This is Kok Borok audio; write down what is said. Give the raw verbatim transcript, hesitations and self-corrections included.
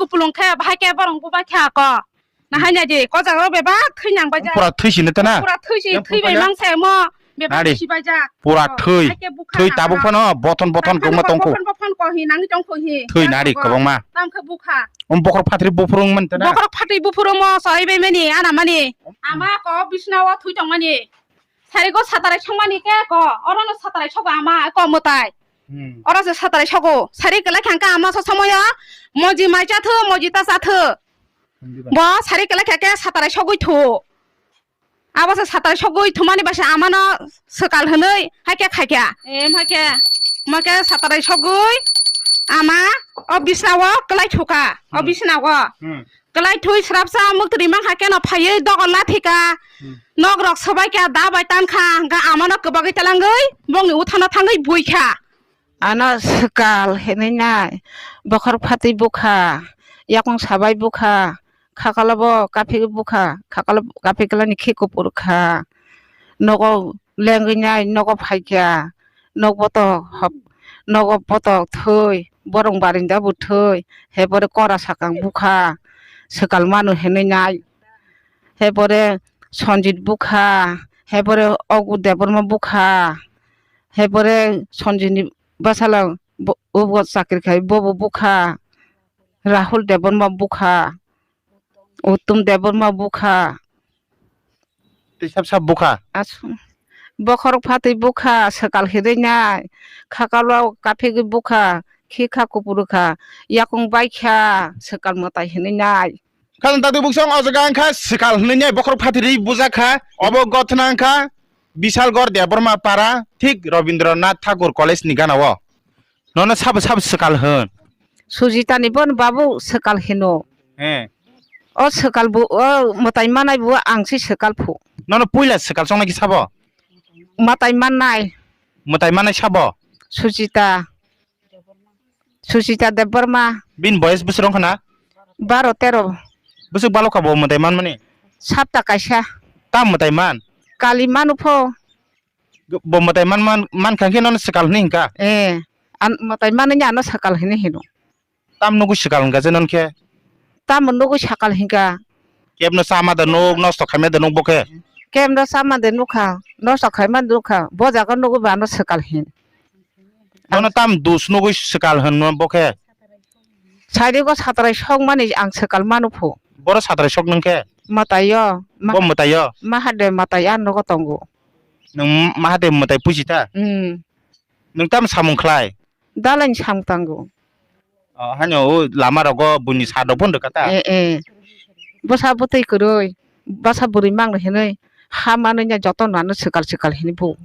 pulung khe bahai khe borong bubai kha ko. Na hai nai di, ko jaga o bebak thwi nang baijak. Pura thwi sini tana. Pura thwi si, yang thwi bai purkaya? Mang se mo, bebak Nari. Thwi si baijak. Pura Oh, thwi. Hai khe bukha Thwi na tabuk ano. Phano bothon bothon Tam khe gongma bukha, tongkho. Bothon bothon ko hi, nangni tongkho hi. Thwi Tam nari khe kwbangma. Tam khe bukha. Om bokhorok phatri buphurung man tana. Bokhorok phatri buphurung mo soi bai mani, ana mani. Ama ko bisna o thwi tong mani. Sari ko satarai song mani ke ko, oro no satarai sogo ama ko mwtai. Hmm. Oro se satarai sogo. Sari kwlai khang ka ama so somoyo, moji mai cha thu, moji ta cha thu. Bo sari kwlai kha khe satarai sogwi thu. Abo se satarai sogwi thumani basa amano swkal hwnwi hai khe khai kha. Em, hai khe. Ma khe satarai sogwi ama o bisna o kwlai thuka. O Hmm. Bisna o. Hmm. Kwlai thui srapsa muktri mang hai khe no phaiwi dogo lathika. Hmm. Nok rok swbai kha da bai tan kha hwnkha amano kwbagwi talangwi bongni uthano thangwi bui kha. Ano swkal hinwi nai, bokhorok phatwi bukha, yakung sabai bukha, khakalo bo kaphigwi bukha, khakalo kaphikla ni khe kupur kha, nogo lengwi nai, nogo phaikha, nok botok hop, nogo botok thwi, borong barinda bo thwi, he pore kora sakang bukha, swkal manu hinwi nai, he pore Sanjit bukha, he pore Ogu Debbarma bukha, he pore Sanjit ni bwsala bo, bo chakri khai, bobo bukha, Rahul Debbarma bukha, Uttom Debbarma bukha. Tei sab sab bukha. Asu. Bokhorok phatwi bukha, swkal hinwi nai, khakalo kaphigwi bukha, khikha kupuru kha, yakung bai kha, swkal mwtai hinwi nai. Khajang tati buksong o jaga wngkha swkal hinwi nai bokhorok phatwi bujak kha, obo gothna wngkha Bishalgarh Debbarma para, thik Rabindranath Thakur College ni gana o. Nono sabo sabo swkal hwn? Sujita ni bono babu swkal hino. He. O swkal bo, o mwtai manai bo ang se swkal phu. Nono puila swkal chongnai khe sabo? Mwtai mannai. Mwtai mannai sabo? Sujita. Sujita Debbarma. Bini boyes bwswk wngkha na? Baro tero. Bwswk balo kha bo mwtai manmani? Sapta kaisa. Tam mwtai man? Kali manu pho. Bo mwtai man, man, man kha khe nono swkal hinwi hwnkha? Eh, an mwtai manwi ni ano swkal hinwi hino. Tam nugwi swkal hwnkha je non khe? Tamo nugwi swkal hwnkha? Kebno chama da nuk, nosto khaima da nuk bo khe? Kebno chama de nukha, nosto khaima nukha, bo jaga nugwi ba ano swkal hin. Bono tam dus nugwi swkal hwn bo khe? Sairigo satrai sok mani ang swkal manu phu. Boro satrai sok nung khe? Mwtai yo, ma-, Bo mwtai yo? Mahadev mwtai a nogo tongo. Nwng Mahadev mwtai puji ta? Hmm. Nwng tam samung khlai? Dalai ni samung tango. O, haino o lama rogo buini sa rok bono rwkha ta? Eh, eh. Bwsa bwtwi kwrwi, bwsa bwrwi mangno hinwi ha manwi nya joto nano swkal swkal hinwi bu.